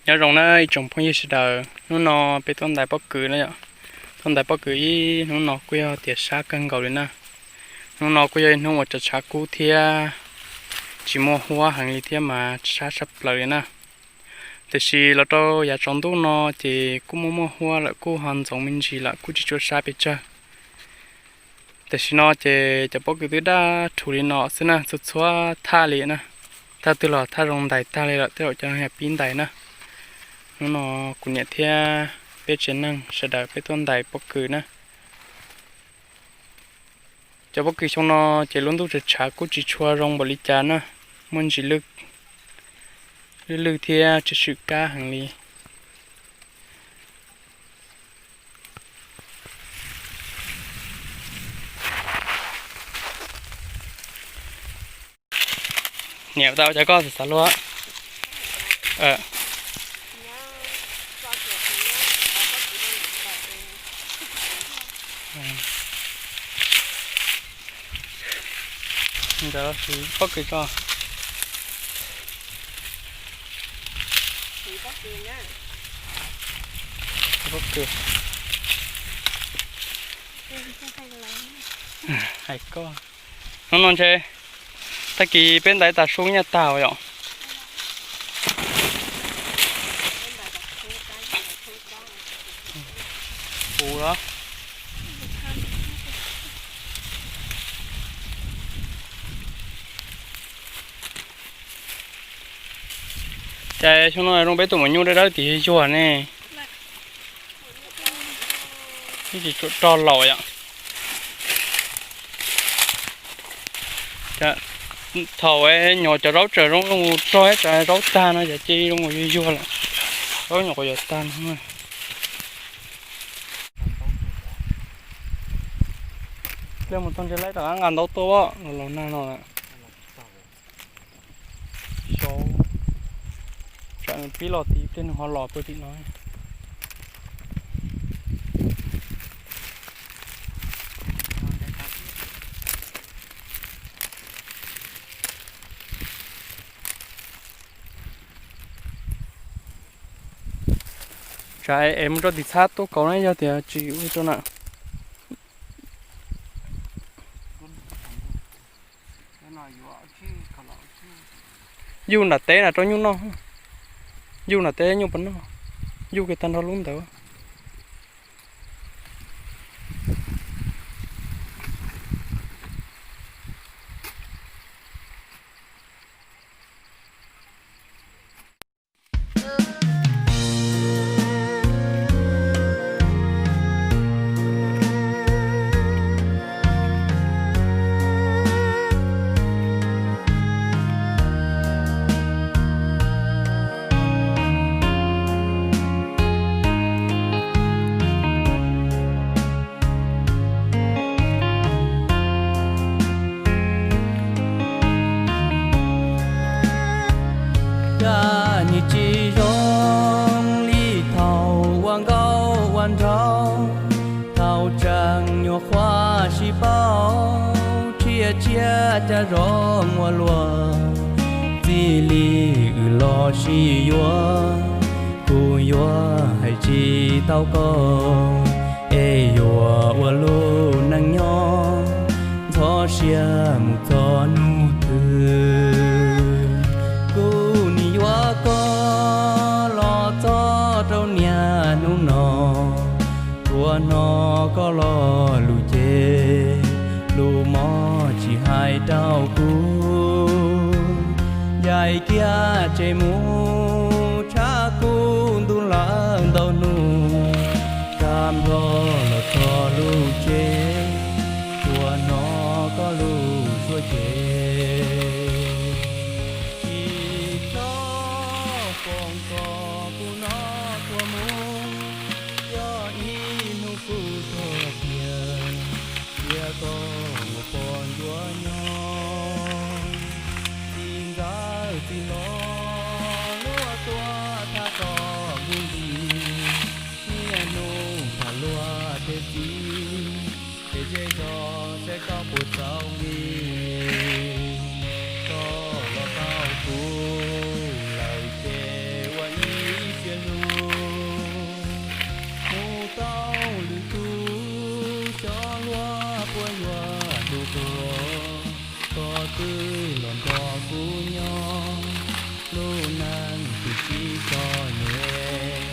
Nyob zoo na ib tsoom phooj ywg sawv daws, hnub no peb tuaj ntais pob kws na yom. Tuaj ntais pob kws ib hnub no kuj yog tias sab kawg nkaus li na. Hnub no kuj yog ib hnub uas tshav tshav kub thiab tsis muaj huab heev li thiab mas sab tshaj plaws li na. Tiam sis los rau yav tsaus ntuj no ces kuj muaj muaj huab lawm, kuj ho ntxoov me ntsis lawm, kuj tsis tshua sab pes tsawg. Tam sim no ces cov pob kws twb daj rhuv li no xwb na, txhua txhua thaj li na. Thaj twg los thaj zoo ntais tag li lawm, tej zaum cov no yog pib ntais na. Hnub no kuv niam thiab peb tsev neeg sawv daws peb tuaj ntais pob kws na. Cov pob kws xyoo no ces lub ntuj tshav tshav kuj tsis tshua zoo npaum li cas na, muaj ntsis lwj lwj thiab tsis swm kab heev li. Niam tau cov koj xav xav luaj. Ntawd los siv pob kws tso. Pob kws. Hais koj, hnub no ntshe tag kis peb ntais tas su nyaj tag yom. Puv los. Cas xyoo no zoo peb tus maum nyuj dawb dawb tim yuag ne. Tsis tshua rog laus yom. Thaum nyuam cov zaub tseem zoo zoo rog, tsam zaub tag no ces cia li zoo yuag yuag lawm. Zaub nyuam qhuav yuav tag no. Pliag mus txog ntshe laib rov qab nqa ntaub tuaj los laus nag no lawm. Xyov, tsam nws pib los tid pliag nws ho los puag tim no. Tsam es mus rau tim txhab tuaj kaus na, yog tias tsis ua rau na. Yuj nram teb na rau nyuj noj. Yuj nram teb nyuj puas noj. Yuj kiag tag nrho lub ntawd. Cas nim tsis zoo li thaum ua nkauj ua nraug, thaum tseem nyuam qhuav sib paub, tshiab tshiab cas zoo ua luaj, txij li wb los sib yuav, kuv yuav hais tsis tau koj, es yuav ua lub neej nyob ntxhov siab mus txog hnub twg. Kuv nim yuav koj los txog rau niaj hnub no, tsuas hnov koj lo lus ces, lus mob tsis hais rau kuv. Ncaim kiag tsev mus tshav kub ntuj lawm ntau hnub, kab nplog los txog lub tsev, tsuas hnov koj lus suab ces, tsis txhob foom kos kuv no tuaj mus, yog ib hnub kuv tuag tiag, cia koj mus pom ncuav nyob. Txiv ntxawm txiv hlob luag tuaj thab koj nkuj nti, niaj hnub tham luag tej txiv, ces zej zog saib koj puas txaus nqi. Koj los tau kuv lawm ces ua ib Ib txoj nyem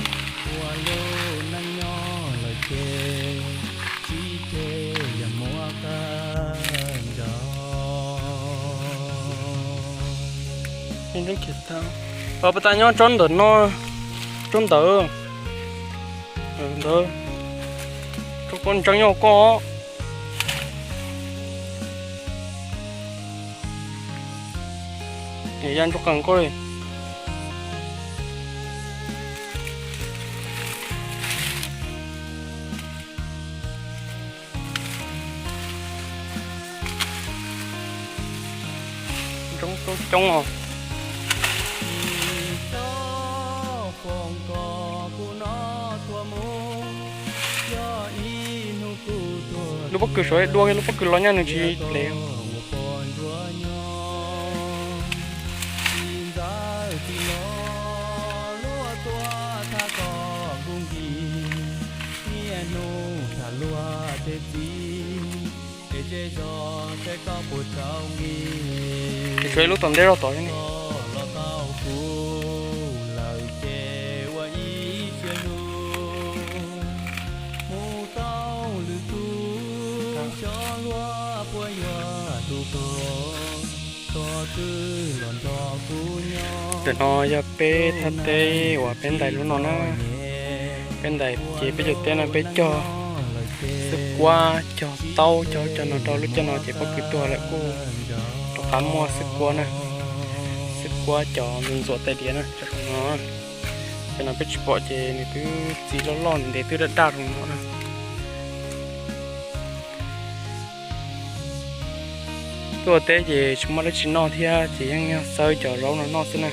ua lub neej nyob lawm ces tsis ces yog muab qab nrog. Puas tas nyob tsob ntawm no, tsob ntawd, ntawd, tsob koj ntseeb nyob koj. Ya ntsuag qees koj li. Ntsoov tau coob os. Lub pob kws saum dua kiag lub pob kws los nyaj nws tsis plev. Tsuas ib lub tom ntej rau tod ne. Ntawm no yog peb thaj teb uas peb ntais lub no na. Peb ntais ces peb cov teb no peb cog xwb kuab, cog taub, cog cov no rau lub caij no ces pob kws tuag lawm kuj rov qab muaj xwb kuab na. Xwb kuab cov ntxuav tais diav na, cov no. Cov no peb tsis pom ces nws twb txi loj loj ntev twb daj daj zoo no na. Tuaj ua teb ces tsis muaj dab tsi noj thiab ces yeej yog xawb cov zaub no noj xwb na.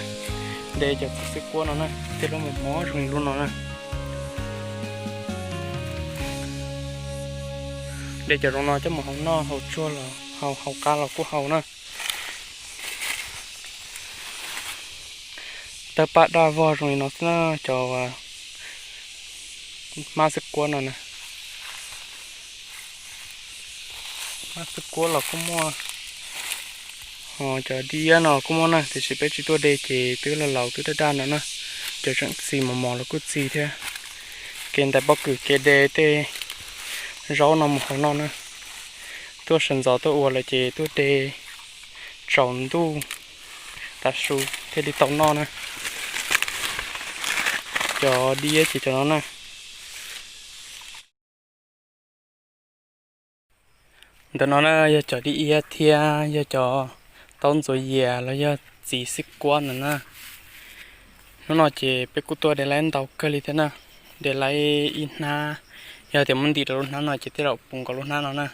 De cov txiv xwb kuab no na, tej lub mos mos zoo li lub no na. De cov zaub no coj mus hau noj hau tsuag los hau, hau qab los kuj hau na. Tawg paj daj vog zoo li no xwb na, cov hmab xwb kuab no na. Hmab xwb kuab los kuj muaj, ho cov dib iab no kuj muaj na, tiam sis peb tsis tuaj de ces twb laus laus twb daj daj no na. Cov tseem txi mos mos los kuj txi thiab. Kev ntais pob kws kev de tej zaub no mus hau noj na. Tuaj sawv ntxov tuaj ua lawm ces tuaj de tsaus ntuj tav su thiaj li tau noj na. Cov dib iab ces cov no na. Ntawm no na yog cov dib iab thiab yog cov taub ntxuav yias los yog txiv xwb kuab no na. Hnub no ces peb kuj tuaj de laib ntau kawg li thiab na. De laib ib hnab, yog tias muab ntim rau lub hnab no ces tej zaum puv nkaus lub hnab no na.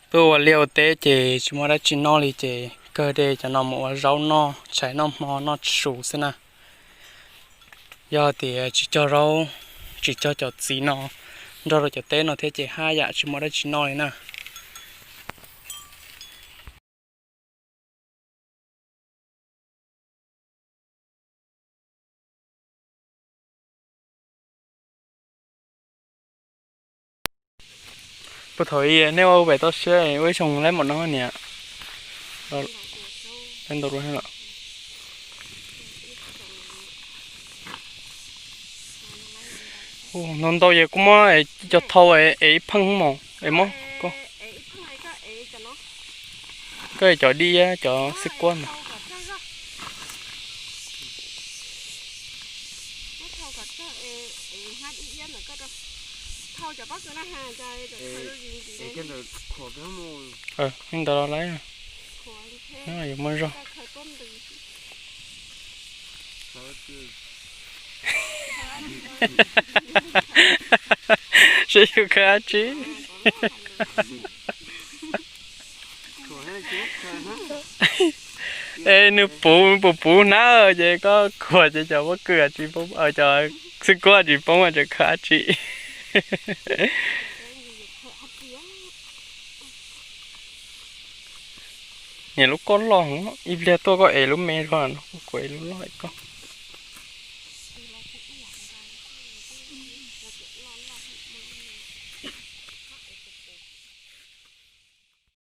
Tuaj ua liaj ua teb ces tsis muaj dab tsi noj li ces kawg de cov no mus ua zaub noj tshais noj hmo noj su xwb na. Yog tias tsis cog zaub, tsis cog cov txiv no nrog rau cov teb no thiab ces haj yam tsis muaj dab tsi noj li na. Puag thaum nej ua pem toj siab ua ib xyoo laib npaum no niam? Ntau ntau es kuv muab cov thau es ib pheej mos es muab, koj es cov dib cov xwb kuab ntag. Li ntawd los laib, yuav muaj zog. Seb yus khaws dab tsi. Es nws puv puv puv hnab ces koj khuam ces cov pob kws tsis poob, cov xwb kuab tsis poob, tseem khaws dab tsi. Niam lub koj loj heev, ib pliag tuaj koj ev lub me zog no kuv ev lub loj koj.